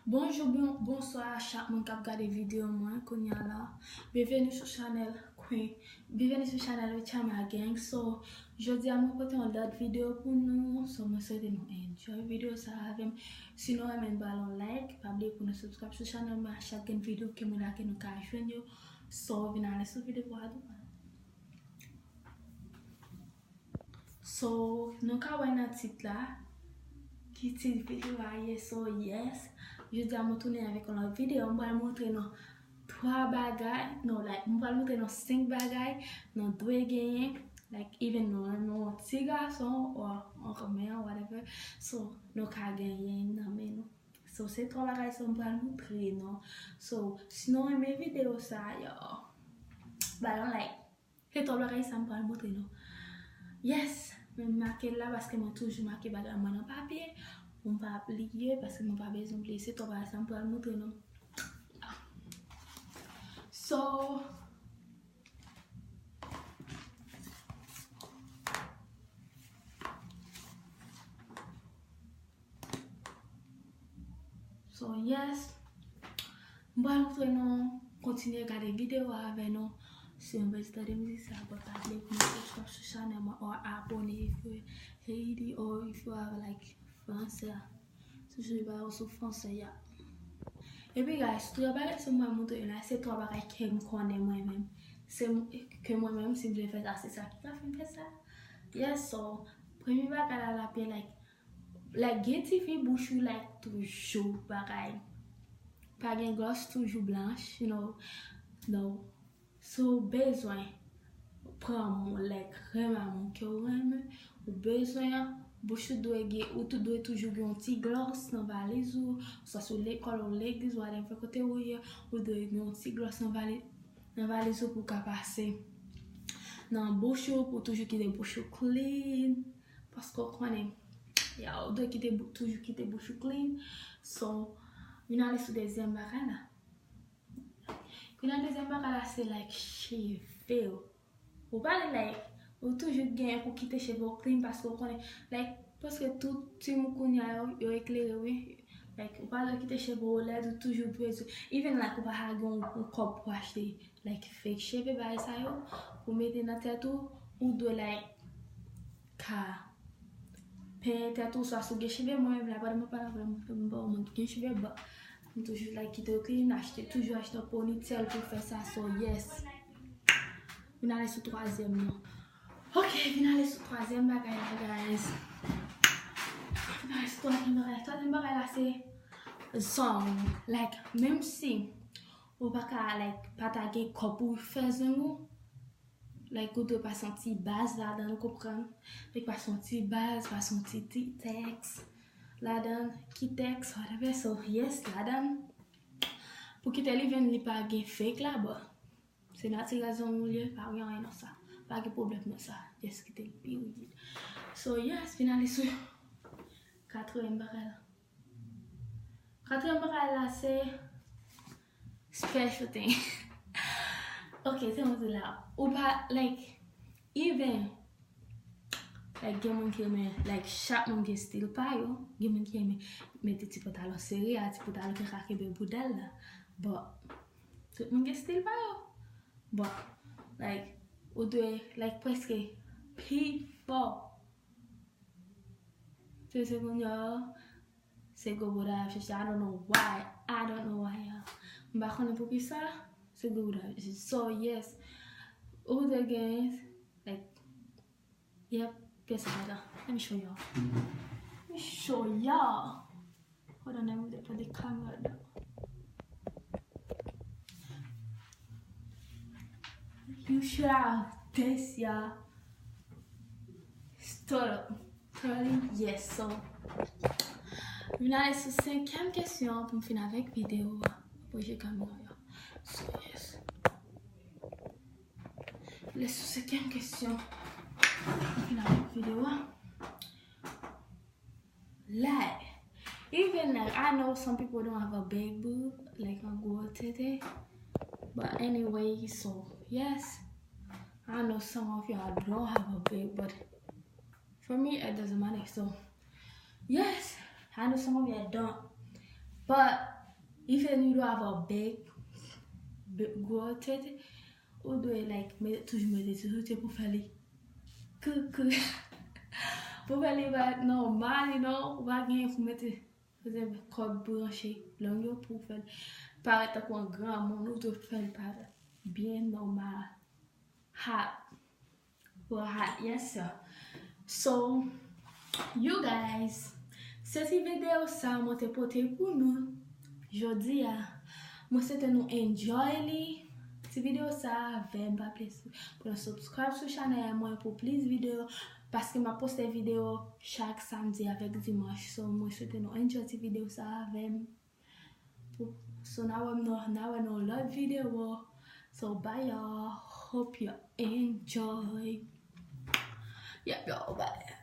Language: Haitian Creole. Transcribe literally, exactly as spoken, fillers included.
Bonjou, bon, bonswa a chak moun k ap gade videyo mwen kounye a la. Byenveni sou chanèl Queen. Byenveni sou chanèl Richama Gang. So, jodi a mwen pote yon lòt videyo pou nou. So, mwen swete nou enjoy videyo sa avè m. Si nou renmen, ba l yon like. Pa bliye pou nou subscribe sou chanèl mwen. A chak gen videyo ke mwen lage, nou ka jwenn yo. So, vin ale sou videyo a douvan. So, nou ka wè nan tit la, ki tit videyo a ye, so yes. Jodi a mwen tounen avèk yon lòt videyo, mwen pral montre nou twa bagay, non, like, mwen pral montre nou senk bagay nou dwe genyen, like, even nou renmen yon ti gason, or yon kòmè, whatever, so, nou ka genyen nan men nou. So, se twa bagay sa mwen pral montre nou. So, si nou renmen videyo sa, yo, ba l yon like. Se twa bagay sa m pral montre nou. Yes, men make l la paske mwen toujou make bagay mwen nan papye. Pou m pa bliye, paske mwen pa bezwen bliye. Se twa bagay sa m pral montre nou. So, So, yes. Mwen pral montre nou, kontinye gade videyo a avè nou. Si w bezwen tande mizik sa, but pa bliye pou nou subscribe sou chanèl mwen, or abone if you Haiti, or if you are, like, Fransè. Toujou ba yo sou Fransè, ya. Epi, guys, twa bagay sa mwen montre la, se twa bagay ke m konnen mwen menm. Se m, ke mwen menm, si m vle fè sa, se sa ki ka fè m fè sa. Yes, so, premye bagay la, l ap ye, like, like, gen ti fi bouch ou, like, toujou bagay. Pa gen gloss, toujou blanch, you know. No. So, ou bezwen pran moun, like, renmen moun ke w renmen, ou bezwen, bouch ou dwe gen, ou tou dwe toujou gen yon ti gloss nan valiz ou, swa sou lekòl ou legliz, whatever kote ou ye, ou dwe gen yon ti gloss nan vali-, nan valiz ou pou w ka pase nan bouch ou, pou toujou kite bouch ou clean. Paske w konnen, ya, ou dwe kite bou-, toujou kite bouch ou clean. So, vin ale sou dezyèm bagay la. Kounye a, dezyèm bagay la, se, like, cheve w. Ou pa dwe, like, ou toujou gen pou kite cheve w clean paske w konnen, like, paske tout timoun kounye a yo, yo eklere, wi. Like, ou pa dwe kite cheve w lèd, ou toujou bezwen. Even, like, ou pa ka gen yon, yon kòb pou achte, like, fake cheve, bagay sa yo, pou mete nan tèt ou, ou dwe, like, ka penyen tèt ou, swa si w gen cheve, mwen menm la, pandan mwen pa nan vrè, mwen pa yon moun ki gen cheve, but m toujou, like, kite yo clean, achte, toujou achte yon ponytail pou fè sa, so yes. Vin ale sou twazyèm nan. Ok, vin ale sou twazyèm bagay la, guys. Vin ale sou twazyèm bagay. Twazyèm bagay la, se zong. Like, menm si ou pa ka, like, pa ta gen kòb pou fè zong ou, like, ou dwe pase yon ti baz ladan l, ou konprann? Like, pase yon ti baz, pase yon ti, ti tèks ladan l, ki tèks, whatever, so, yes, ladan l. Pou kite li vin, li pa gen fake la, but se natirèl zong ou li ye, pa gen anyen nan sa. Pa gen pwoblèm nan sa. Just kite l, period. So, yes, vin ale sou katriyèm bagay la. Katriyèm bagay la, se special thing. Ok, se mwen di la. Ou pa, like, even, like, gen moun ki renmen, like, chak moun gen stil pa yo. Gen moun ki renmen mete ti pantalon sere a, ti pantalon ki ka kenbe bouda l la. But, tout moun gen stil pa yo. But, like, ou dwe, like, prèske pi fò. Se, se moun yo, se gwo bouda y ap chèche. I don't know why. I don't know why, y'all. M pa konnen poukisa. Se gwo bouda y ap chèche. So, yes. Ou dwe gen, like, yep, pyès sa la. Let me show y'all. Let me show y'all. Hold on, let me put the camera down. You should have this, y'all. Start up. Totally, yes, so. Vin ale sou senkyèm kesyon pou m fin avèk videyo a. Apre je kamera yo. So, yes. Vin ale sou senkyèm kesyon pou m fin avèk videyo a. Like, even like, I know some people don't have a big boob, like a gwo tete. But anyway, so yes, I know some of y'all don't have a big, but for me, it doesn't matter. So yes, I know some of y'all don't. But Li fè nou dwe avè bèk, gwo tete. Ou dwe like toujou mete ti soutyen pou fè li kri kri. Pou fè li parèt nòmal, you know, ou pa gen pou mete kòd branche lang yo pou fè l parèt tankou yon granmoun, ou dwe fè l parèt byen nòmal. Hot. Well, hot, yes sir. So, you guys, se ti videyo sa mwen te pote pou nou jodi a. Mwen swete nou enjoy li. Ti videyo sa avè m, pa bliye pou nou subscribe sou chanèl mwen pou plis videyo, paske m ap poste videyo chak samdi avèk dimanch. So, mwen swete nou enjoy ti videyo sa avè m. So, n a wè m nan, n a wè nan lòt videyo. So, bye y'all. Hope you enjoy. Yep, y'all, bye.